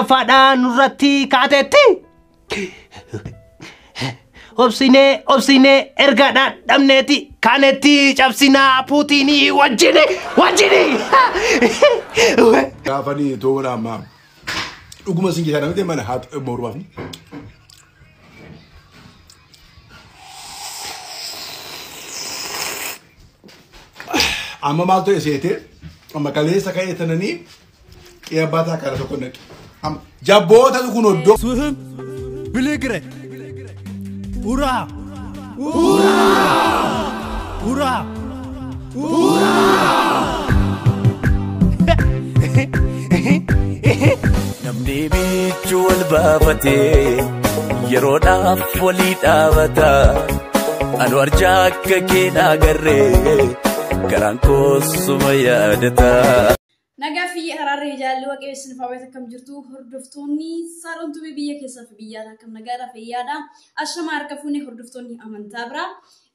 Sadaffaadhaa nurratti kaateetti. Obsinee obsinee ergaadhaa dhabneeti kaanetti cabsinaa Puutinii wajjini wajjini. Gaafanii toora ammaa dhuguma sin jedhaa namni mana haati mormaaf. Amma maaltu seete amma kaleessa ka'ee tananii qe'ee abbaa kana tokko naqe. Amma jabboota kun oddoo. Suhum biligre ura ura ura ura. Namni bichuu wal baafatee yeroodhaaf walii dhaabata. Anu arjaa akka kee agarree garaan koosuma yaadata. Nagaa fi araarri jaalli waaqayyo isin faawwata akkam jirtu hordoftoonni Saaroon biyya keessaa fi biyyaa akkam nagaadha fayyaadha. Ashama harka fuunee hordoftoonni amantaa biraa.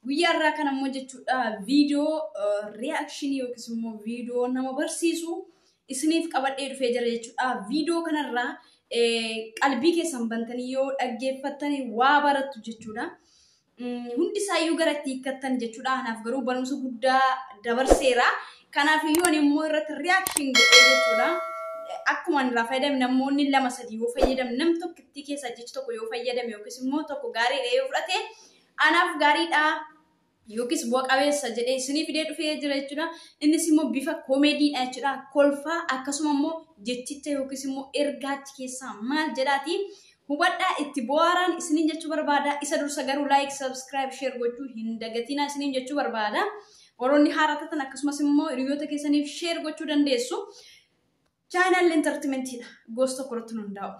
Guyyaa irraa kan ammoo jechuudha viidiyoo reakshinii yookiis immoo viidiyoo nama barsiisu isiniif qabadhee dhufee jira jechuudha. Viidiyoo kanarraa qalbii keessan bantanii yoo dhaggeeffattanii waa barattu jechuudha. Hundi isaayyuu gara itti hiikkattan jechuudha. Kanaaf garuu barumsa guddaa dabarseera. Kanaaf iyyuu ani immoo irratti reakshin godhee jechuudha. Akkuma ani irraa fayyadame namoonni lama sadii yoo fayyadame nam tokkittii keessaa jechi tokko yoo fayyadame yookiis immoo tokko gaariidha yoo fudhate anaaf gaariidha yookiis bu'a qabeessa jedhee isinii fidee dhufee jira jechuudha. Innis immoo bifa koomeediidha jechuudha. Kolfaa akkasuma immoo jechicha yookiis immoo ergaachi keessaa maal jedhaati. Hubadhaa itti bohaaraan isiniin jechuu barbaada. Isa dursa garuu like, subscribe, share gochuu hin dagatinaa isiniin jechuu barbaada. Warroonni haaraa taatan akkasumas immoo hiriyoota keessaniif share gochuu dandeessu. Chaayinaan entertainmentiidha. Gosa tokko irratti hundaa'u.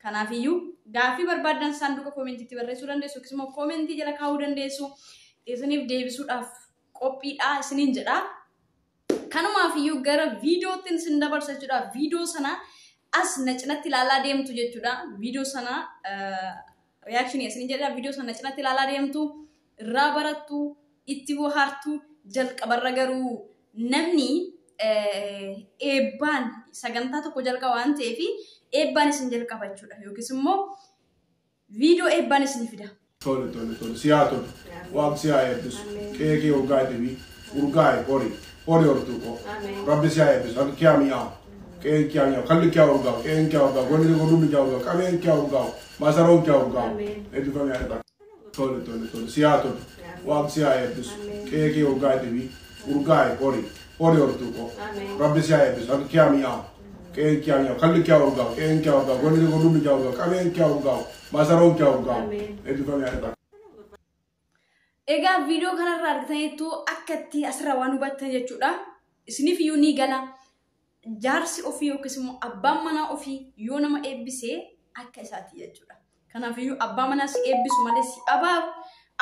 Kanaafiyyuu gaaffii barbaaddan saanduqa koomentiitti barreessuu dandeessu yookiis immoo koomentii jala kaa'uu dandeessu. Isiniif deebisuudhaaf qophiidha isiniin jedha. Kanumaafiyyuu gara viidiyootti isin dabarsa jechuudha. Viidiyoo sana as na cinatti ilaalaa deemtu jechuudha. Viidiyoo sana reaakshinii isiniin jedha. Viidiyoo sana na cinatti ilaalaa deemtu irraa barattu itti bohaartu jalqabarra garuu namni eebbaan sagantaa tokko jalqaba waan ta'eef eebbaan isin jalqaba jechuudha. Yookiis immoo viidiyoo eebbaan isin fida. Tole tole tole si haa tolu. Waaqni si haa eebbisu. Qe'ee kee urgaa'e dhibii urgaa'e horii horii hortuu koo. Rabbi si haa eebbisu. Harki kee haa mi'aawu. Qe'een kee haa mi'aawu. Kalli kee haa urgaa'u. Qe'een kee haa urgaa'u. Gonni kee godhumni kee haa urgaa'u. Qabeen kee haa urgaa'u. Masaroon kee haa urgaa'u. Eebbifamee haa dhaqaa. Tole tole tole si haa tolu. Waaqni si haa eebbisu. Qe'ee kee urgaa'e dhibii urgaa'e horii horii hortuu koo. Rabbi si haa eebbisu. Harki kee haa mi'aawu. Qe'een kee haa mi'aawu. Kalli kee haa urgaa'u. Qe'een kee haa urgaa'u. Gonni kee godhumni kee haa urgaa'u. Qabeen kee haa urgaa'u. Masaroon kee haa urgaa'u. Eebbifamee haa dhaqaa. Egaa viidiyoo kanarraa argitaniittu akka itti asirraa waan hubattan jechuudha. Isiniif iyyuu ni gala. Jaarsi ofii yookiis immoo abbaan manaa ofii yoo nama eebbisee akka isaati jechuudha. Kanaaf iyyuu abbaa manaa si eebbisu malee si abaaru,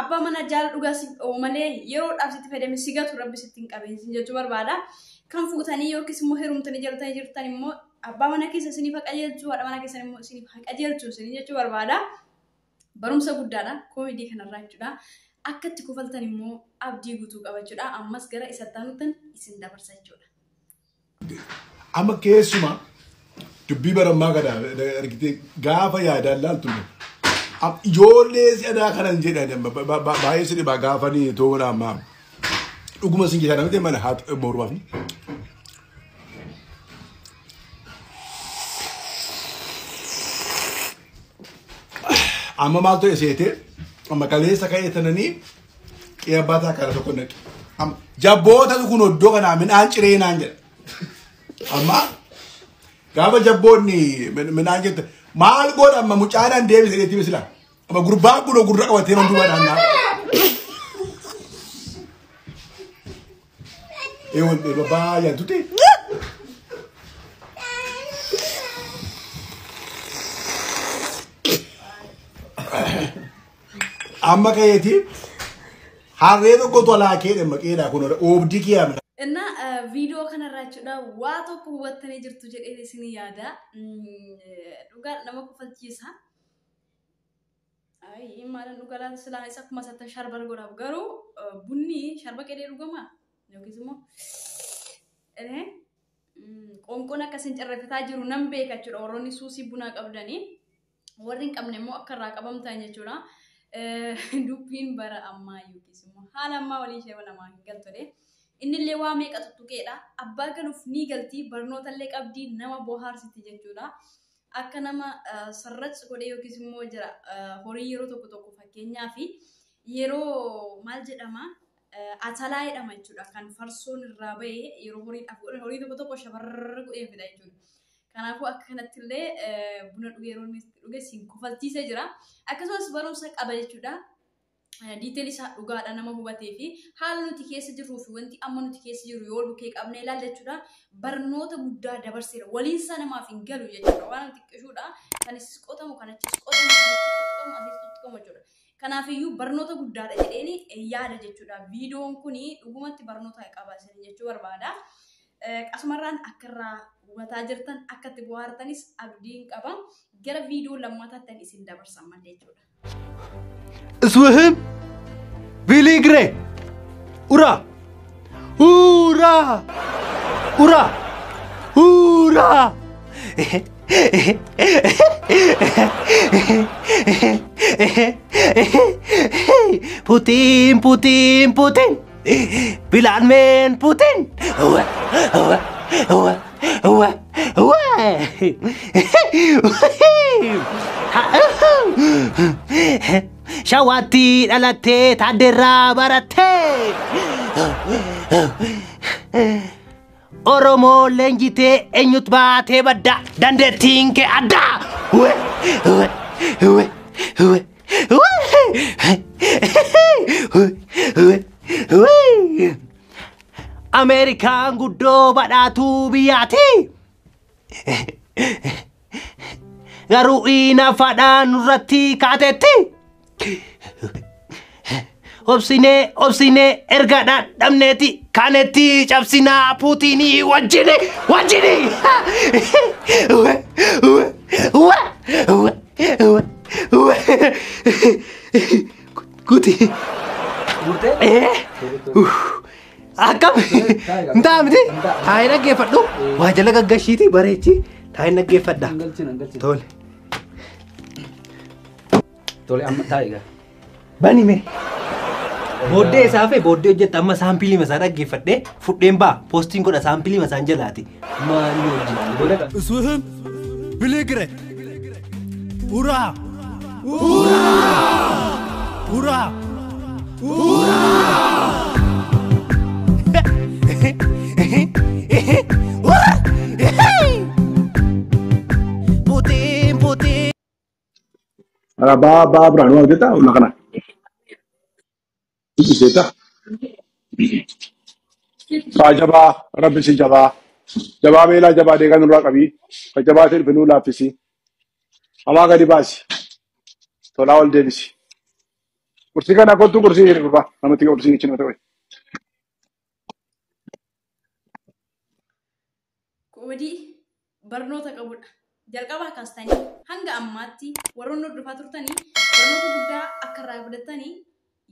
abbaa manaa jaala dhugaa si dhoobu malee yeroodhaaf sitti fayyadame si gatu rabbi sitti hin qabeensin jechuu barbaada. Kan fuutanii yookiis immoo heerumtanii jaltanii jirtan immoo abbaa mana keessa isiniif haa qajeelchu, haadha mana keessan immoo isiniif haa qajeelchu isiniin jechuu barbaada. Barumsa guddaadha koomedii kanarraa jechuudha. Akka itti kofaltan immoo abdii guutuu qaba jechuudha. Ammas gara isatti aanuttan isin dabarsa jechuudha. Amma keessumaa dubbii barammaa kana argitee gaafa yaadaan laaltu ijoollee si'anaa kanan jedhan baay'ee si dhibaa gaafanii toora ammaa dhuguma sin jedhaa namni mana haati mormaaf. Amma maaltu seete amma kaleessa ka'ee tananii qe'ee abbaa kana tokko naqe. Amma jabboota kun oddoo kanaa midhaan ciree naan jedha. Amma gaafa jabboonni midhaan jette maal godha amma mucaadhaan deebise jetti misila. Amma gurbaan kun gurra qabatee man duuba naannaa. Eewwan eebba baay'een tuti. Amma ka'eeti harree tokkotu alaa kee dhimma qeedhaa kun oobdii kee amina. Inna viidiyoo kanarraa jechuudha waa tokko hubattanii jirtu jedhee isin yaada. Dhugaa nama kofalchiisa. Ayi maalan dhugaa silaa isa akkuma isatti sharba godhaaf garuu bunni sharba qedee dhugamaa yookiis immoo Qoonqoon akkasiin cirrafataa jiru nan beeka jechuudha. Warroonni suusii bunaa qabdanii warri hin qabne immoo akka irraa qabamtan jechuudha. Dubbiin bara ammaa yookiis immoo haala ammaa walii ishee namaa hin galtole. Innillee waa meeqa tuttuqeedha. Abbaa galuuf ni galti, barnoota illee qabdi, nama bohaarsiti jechuudha. Akka nama sarrachi godhee yookiis immoo jira horii yeroo tokko tokko, fakkeenyaaf yeroo maal jedhama, atalaa jedhama jechuudha. Kan farsoon irraa bahee yeroo horiidhaaf godhan horii tokko tokko shabarra godhee fida jechuudha. Kanaafuu akka kanatti illee buna dhugee yeroo inni dhuge siin kofalchiisee jira. Akkasumas barumsa qaba jechuudha. Detail isaa dhugaadha nama hubatee fi haala nuti keessa jirruu fi wanti amma nuti keessa jiru yoo bukkee qabne ilaalla jechuudha. Barnoota guddaa dabarseera. Waliinsaa namaaf hin galu jechuudha. Waan xiqqishuudha. Kan isis qotamu, kan achis qotamu, kan achis tuttuqamu, asis tuttuqamu jechuudha. Kanaafiyyuu barnoota guddaadha jedheen yaada jechuudha. Viidiyoon kun dhugumatti barnoota qaba isin jechuu barbaada. Asumarraan akka irraa hubataa jirtan, akka itti bohaartanis abdiin qaba. Gara viidiyoo lammataatti isin dabarsan malee jechuudha. Iswahim Biligre Ura Ura Ura Ura. Putin, Putin, Putin, Vladimir Putin. Uwa, uwa, uwa, uwa, uwa. Shawaatti dhalattee taaddeerraa barattee. Oromoo leenjitee eenyutu baatee badda dandeettiin kee adda. Uwe, uwe, uwe, uwe, uwe, uwe, uwe. Ameerikaan guddoo badhaatuu biyyaati. Garuu inaafadhaan nurratti kaatetti. Obsinee, obsinee, erga dhabneeti kaanetti cabsinaa Puutinii wajjini wajjini. Uwe, uwe, uwe, uwe, uwe, uwe. Kuti. Akkam? Hin ta'a miti? Taa'ee dhaggeeffadhu. Waa jala gaggashiiti bareechi. Taa'ee dhaggeeffadha. Tole. Tole, amma taa'i gaa. Bani mee. Booddee isaa fe booddee hojjetta, amma saampilii masaa dhaggeeffadhee fudheen ba'a. Poostiin godha saampilii masaan jalaati. Maali hojii? Iswahim Biligre Ura Ura Ura Ura. Putin, Putin. Baa baa biraan waan hojjetaa humna kana. Dubbifteetta. Kaa jabaa, rabbi si jabaa. Jabaa meelaa jabaa deegaa nurraa qabii. Ka jabaa ta'e dhufe nuu laaffisi. Hamaa gadi baasi. Tolaa ol deebisi. Kursii kana kottu, kursii jedhe gurbaa. Namatti kursii jechuun ta'e. Koomedii barnoota qabudha. Jalqabaa kaastanii hanga ammaatti warroonni hordofaa turtanii barnoota guddaa akka irraa fudhattanii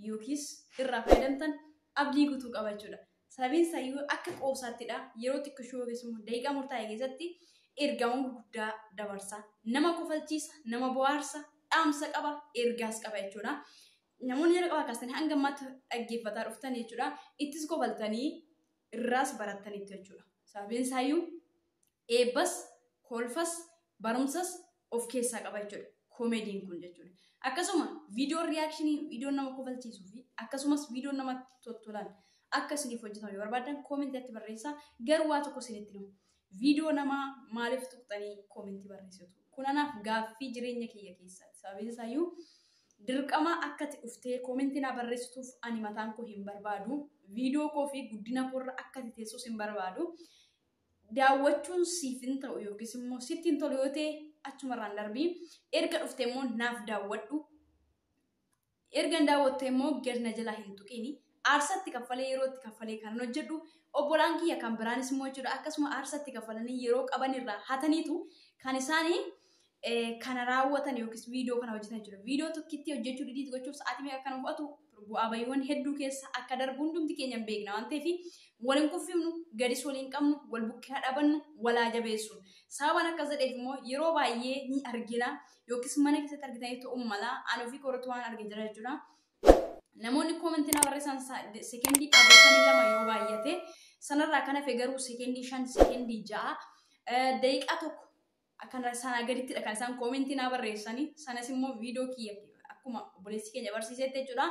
yookiis irraa fayyadamtan abdii guutuu qaba jechuudha. Sababiin isaayyuu akka qoosaаттidha. Yeroo xiqqishuu yookiis immoo daqiiqaa murtaa'e keessatti ergaawwan gurguddaa dabarsa. Nama kofalchiisa, nama bohaarsa, dhaamsa qaba, ergaas qaba jechuudha. Namoonni jalqabaa kaastanii hanga ammaatti dhaggeeffataa dhuftan jechuudha. Ittis kofaltanii irraas barattaniitu jechuudha. Sababiin isaayyuu eebbas, kolfas, barumsas of keessaa qaba jechuudha. Koomediin kun jechuudha. Akkasuma viidiyoon reaction, viidiyoon nama kofalchiisuu fi akkasumas viidiyoon nama tottolan akka isiniif hojjetamu yoo barbaadan koomentiitti barreessaa. Garuu waa tokko isinitti himu. Viidiyoo namaa maaliif tuqxanii koomentii barreessitu? Kun anaaf gaaffii jireenya kiyya keessaati. Sababiin isaayyuu dirqama akka ati dhuftee koomentii naa barreessituuf ani mataan koo hin barbaadu. Viidiyoo koo fi guddina koorra akka ati teessus hin barbaadu. Daawwachuun siif hin ta'u yookiis immoo sitti hin tolu yoo ta'e achumarraan darbii, erga dhufte immoo naaf daawwadhu. Erga hin daawwatte immoo gad na jalaa hin tuqini. Aarsatti kaffalee, yeroo itti kaffalee kan hojjedhu, obbolaan kiyya kan biraanis immoo jechuudha, akkasuma aarsatti kaffalanii yeroo qaban irraa hataniitu kan isaanii kana raawwatan yookiis viidiyoo kana hojjetan jechuudha. Viidiyoo tokkitti hojjechuu, edit gochuuf sa'aatii meeqa akka nama fudhatu, bu'aa bahiiwwan hedduu keessa akka darbu hundumti keenya hin beekna waan ta'eef Waliin kuffifnu, gadis waliin qabnu, wal bukkee haa dhaabannu, walaa jabeessu. Sababaan akkas jedheef immoo yeroo baay'ee ni argina yookiis mana keessatti argitanii ta'uu mala ani ofii koorratti waan argee jira jechuudha. Namoonni koomentii na barreessan sekendii 42 yoo baay'ate sanarraa kan hafe garuu sekendii 5, sekendii 6, daqiiqaa tokko akkana sanaa gadittidha kan isaan koomentii na barreessanii. Sanas immoo viidiyoo kiyya akkuma obboleessi keenya barsiisetti jechuudha.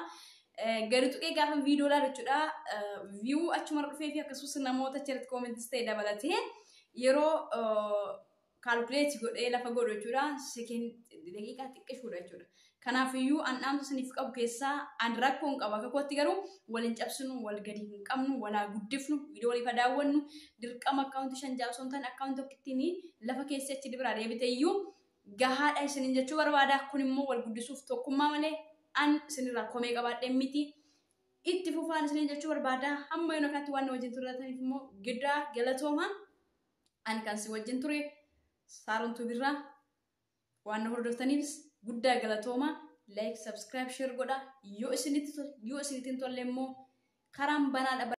Gadi tuqee gaafa viidiyoo ilaalu jechuudha. Viyuu achuma dhufee fi akkasumas namoota achirratti koomentis ta'e dabalatee yeroo kaalkuleetii godhee lafa godhu jechuudha. Daqiiqaa xiqqishuudha jechuudha. Kanaafiyyuu an dhaamsa isiniif qabu keessaa an rakkoo hin qabu. Akka kootti garuu wal hin cabsinu, wal gadi hin qabnu, walaa guddifnu, viidiyoo waliif daawwannu, dirqama akkaawuntii 5 6 osoo hin taane akkaawuntii tokkittiin lafa keessi achi biraa deebite iyyuu gahaadha isiniin jechuu barbaada. Kun immoo wal guddisuuf tokkummaa malee an isinirraa komee qabaadhee miti. Itti fufaan isiniin jechuu barbaada. Hamma yeroo kanatti waan na wajjin turtaniif immoo guddaa galatooma. Ani kan si wajjin ture Saarontuu Birraa. Waan na hordoftaniifis guddaa galatooma. Like, subscribe, share godha. Yoo isinitti tole, yoo isinitti hin tolle immoo karaan banaadha.